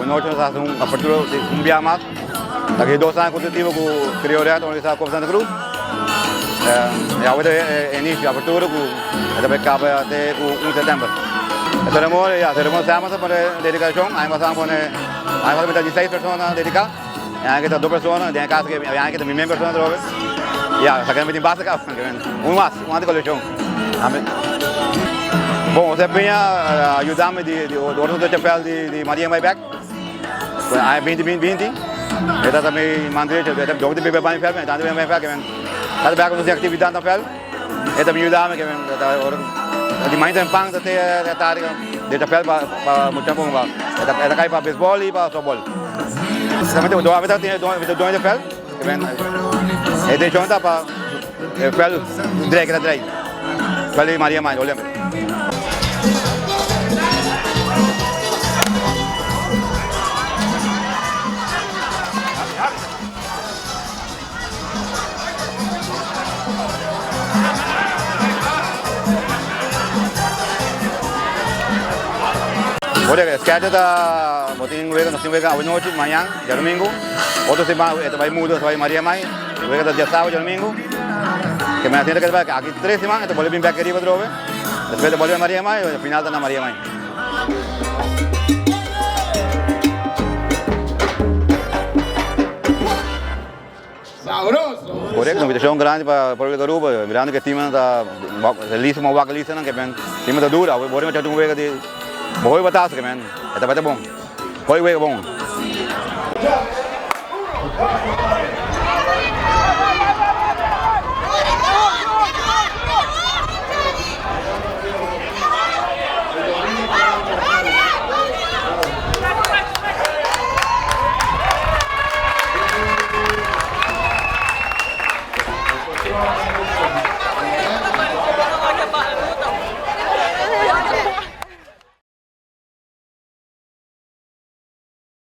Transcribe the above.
Anochi nos a hasi un apertura di un bia mas. Ta ki dos aña consecutivo cu Trio Red a organisa Copa Santa Cruz. Y awe ta e inicio, apertura cu e ta bay caba te cu un september. E ceremonia, ya, ceremonia semper ta pone dedicacion. Aña pasa a pone, aña pasa ta dieseis persona dedica. E aña aki ta dos persona, den e caso aki e aña aki ta mi mes persona atrobe. Ya, esaki mi tin basta caba. Un mas, un mas di coleccion. Bon, Jose Piña a yudami di di ora nos chapel di di Maria Mai bek. Aña binti binti binti. E tata mi man derecho, e ta dok di bebe ban fel, e tanta bebe ban fel, kada bek nos tin actividad na fel, e ta bin yudami ke men ta ora di mainta en pan ta te tardi den chapel pa pa mucha con pa e ta e ta kai pa baseball y pa softball. Solamente do ami ta tin mi ta doño di fel, ke men e intencion ta pa E fel drei keda drei. Fel di Maria Mai, Olembe. Ora e schedule ta bo tin wega, nos tin wega awenochi, mañan, djadomingo. Otro siman e ta bai muda, e ta bai Maria Mai. Wega ta diasabado, djadomingo. Ke men a sinti ke ta bai aki tres siman e ta bolbe bin bek ariba atrobe. Despues ta bolbe Maria Mai, e final ta na Maria Mai. Sabroso! Correcto, invitacion grandi pa pueblo di Aruba, mirando ke teamnan ta listo pa wak listanan ke men teamnan ta duro, awe bo riba un wega di bo hopi batasa ke men e ta bai ta bon, hopi wega bon.